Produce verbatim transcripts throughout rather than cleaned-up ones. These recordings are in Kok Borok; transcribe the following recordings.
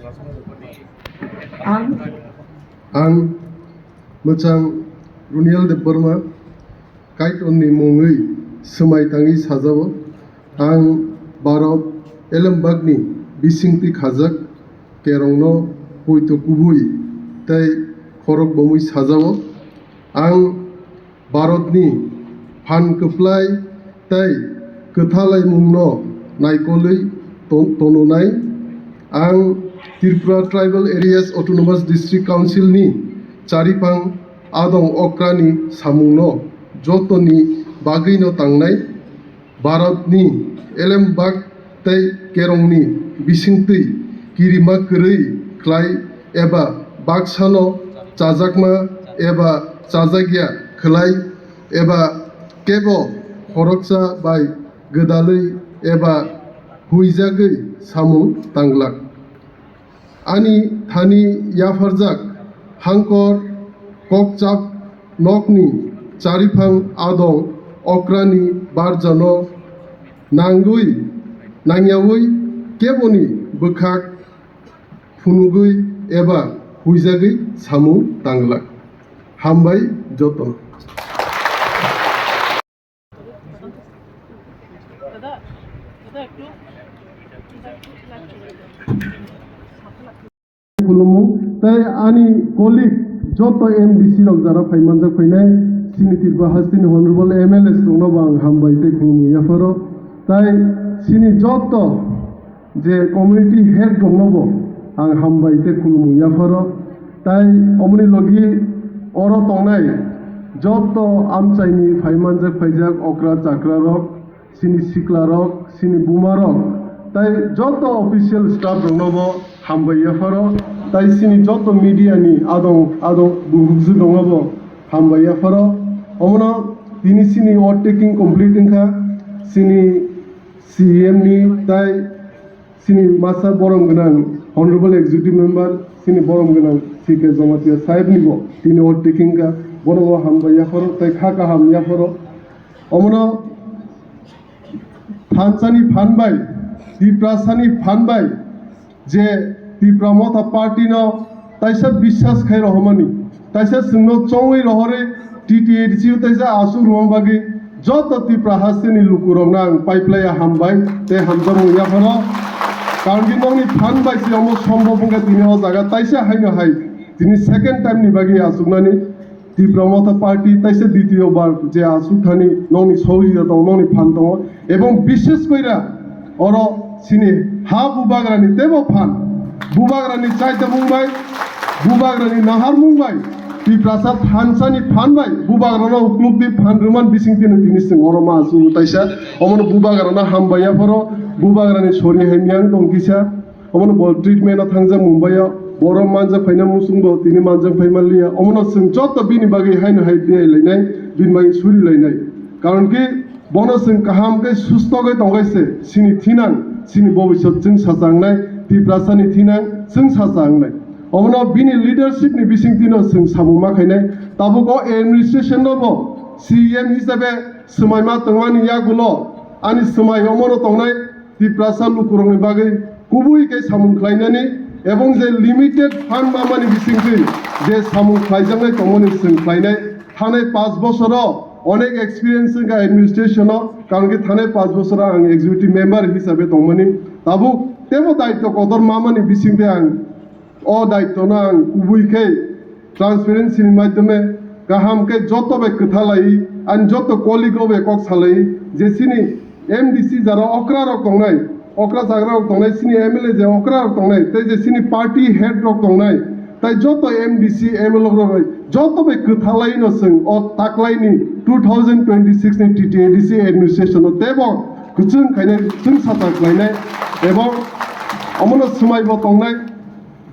Ang, ang mwchang Runiel Debbarma, Kaitorni mungwi swmai tangwi sajao. Ang Bharat elembakni bisingtwi khajak kerongno poito kubui tei khorok bomwi sajao. Ang Bharatni phan kwplai tei kwthalaimungno naikolwi ton-, tononai. Ang Tripura Tribal Areas Autonomous District Council ni chariphang adong okrani samungno jotoni bagwino tangnai. Bharatni elembak tei kerongni bisingtwi kirima kwrwi khlai eba baksano chajakma eba chajakya khlai eba kebo khoroksa bai gwdalwi eba huijagwi samung tanglak. Ani thani yapharjak hangkor kokchap nokni chariphang adong okrani barjano nangwi nangyawi keboni bwkhak phunugwi eba huijagwi samung tanglak. Hambai joto. Khulumung tei ani colleague joto M D C rok jara phai manjak phainai, chini Tripura hasteni honorable M L A rokno bo ang hambai tei khulumung yapharo. Tai chini joto je community head rokno bo ang hambai tei khulumung yapharo. Tai omoni logi oro tongnai joto amchaini phai manjak phaijak okra chakra rok, chini sikla rok, chini buma rok, tai joto official staff rokno bo hambai yapharo, tai chini joto media ni adong adong buhukjwk rokno bo hambai yapharo. Omono tini chini oath taking complete wngkha, chini C E M ni tai chini masa borom gwnang Honorable Executive Member, chini borom gwnang C K Jamatia sahib ni bo tini oath taking wngkha, bono bo hambai yapharo tai kha kaham yapharo. Omono thansani phan bai, Tiprasani phan bai, je Tipra Motha Party no taisa biswas khai rohormani, taisa chwngno chongwi rohorwi T T A D C o taisa aswk rwma bagwi joto Tipra hasteni lukurokno ang paiplaiya hambai tei hamjakmung yapharo. Karon ki nokni phan bai se omo sombhob wngkha tini o jaga taisa haino hai tini second time ni bagwi achuknani. Tipra Motha Party taisa ditiyo bar je asuk thani nokni sohojita tongo, nokni phan tongo, ebong bishes koira oro chini ha bubagrani tebo phan, bubagrani chaitamung bai, bubagrani naharmung bai, Tiprasa thansani phan bai, bubagrano uklukdi phan rwman bisingtino tini chwng oro ma asuk taisa, omono bubagrano hambai yapharo, bubagrani sori hai miyang tong kisa. Omono bo treatment o thangjak Mumbai o, borok manjak phaina muchung bo tini manjak phai manliya. Omono chwng joto bini bagwi haino hai biyai lainai, bini bagwi suri lainai. Karon ki bono chwng kaham khe susto khe tongkhe se chini thinang, chini bobisot chwng sacha wngnai, Tiprasani thinang chwng sacha wngnai. Omono bini leadership ni bisingtwino chwng samung ma khainai. Tabuk o administration no bo C E M hisabe swmai ma tongmani yagulo ani swmai omono tongnai. Tiprasa lukurokni bagwi kubui khe samung khlainani ebong je limited fund mamani bisingtwi je samung khlaijaknai tongmani chwng khlainai. Thanai panch bosoro onek experience wngkha administration o, karon khe thanai panch bosoro ang executive member hisabe tongmani. Tabuk tebo daityo kotor mamani bisingtwi ang o daityo no ang kubui khe transparency ni maidhyome kaham khe joto bai kwtha lai, ani joto colleague rok bai kok salai je chini M D C jara okra rok tongnai, okra chagra rok tongnai, chini M L A je okra rok tongnai, tei je chini party head rok tongnai, tai joto M D C, M L A rok bai joto bai kwtha lai no chwng o taklai ni two thousand twenty-six ni T T A D C administration no tebo kwchwng khainai, chwng sacha khlainai, ebong omono swmai bo tongnai.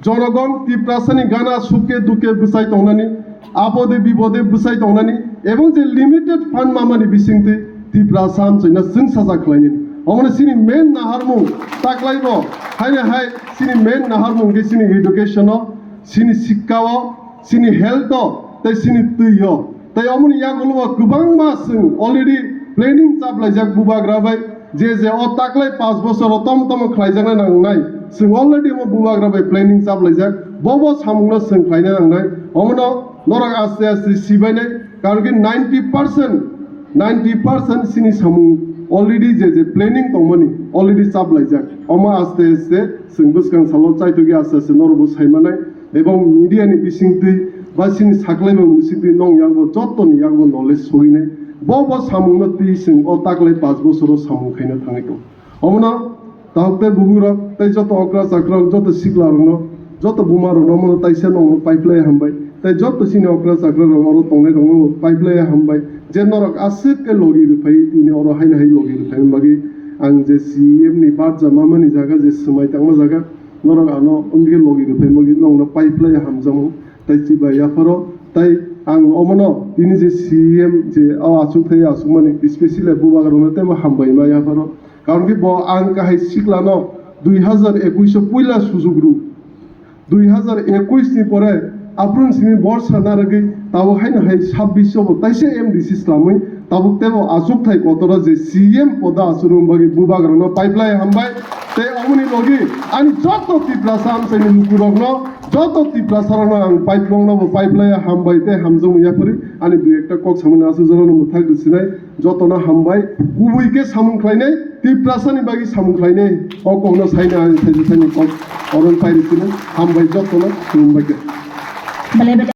Jonogon Tiprasani gana suke duke bwsai tongnani, apode bipode bwsai tongnani, ebong je limited fund mamani bisingtwi Tiprasa amchaina chwng sacha khlainani. Omono chini main naharmung taklaibo, haino hai chini main naharmung khe chini education o, chini sikka o, chini health o, tei chini twi o. Tei omoni yagulo o kwbangma chwng already planning chaplaijak bubagra bai, Je je o taklai panch bochor o tom tom khlaijaknai nangnai, chwng already omo bubagra bai planning chaplaijak, bo bo samungno chwng khlaina nangnai. Omono norok aste aste sibainai, karon ki ninety percent, ninety percent chini samung already je je planning tongmani already chaplaijak. Omo aste aste chwng bwskang salo chaitokya aste aste norokbo saimanai. Ebong media ni bisingtwi ba chini saklaimung bisingtwi nong yakbo jottoni yakbo knowledge soinai. Bo bo samungno twi chwng o taklai panch bochor o samung khaina thangwi tong. Omono tahuk tei bubugrok tei joto okra chakra rok, joto sikla rokno, joto buma rokno omono taisa nongno paiplai hambai. Tei joto chini okra chakra rok oro tongnai rokno paiplai hambai. Je norok aswk khe logi rwphai tini oro haino hai logi rwphaini bagwi ang je C M ni barja mamani jaga je swmai tangma jaga norok ano wngkhe logi rwphai bagwi nongno paiplai hamjakmung. Tei chibai yapharo tei ang omono tini je C M je o achuk thai achukmani specially bubagrokno teibo hambai ma yapharo. Karon ki bo ang kahai siklano dui hazar ekuish o puila sujuk rw. Dui hazar ekuish ni pore aphuru simi borsa narwgwi tabuk haino hai sabbish o bo taisa M D C swlamwi tabuk teibo achukthai kotor o je C M poda achukna bagwi bubagrokno paiplai hambai. Tei omoni logi ani joto Tiprasa amchaini lukurokno, joto Tiprasa rokno ang paiplongno bo paiplai hambai tei hamjakmung yaphari ani dui ekta kok samani aswk jorano mwthak rwsinai. Jotono hambai, kubui khe samung khlainai, Tiprasani bagwi samung khlainai, o kokno saina ani thaisa thani kok oron pairi sino, hambai jotono, khulumbai khe.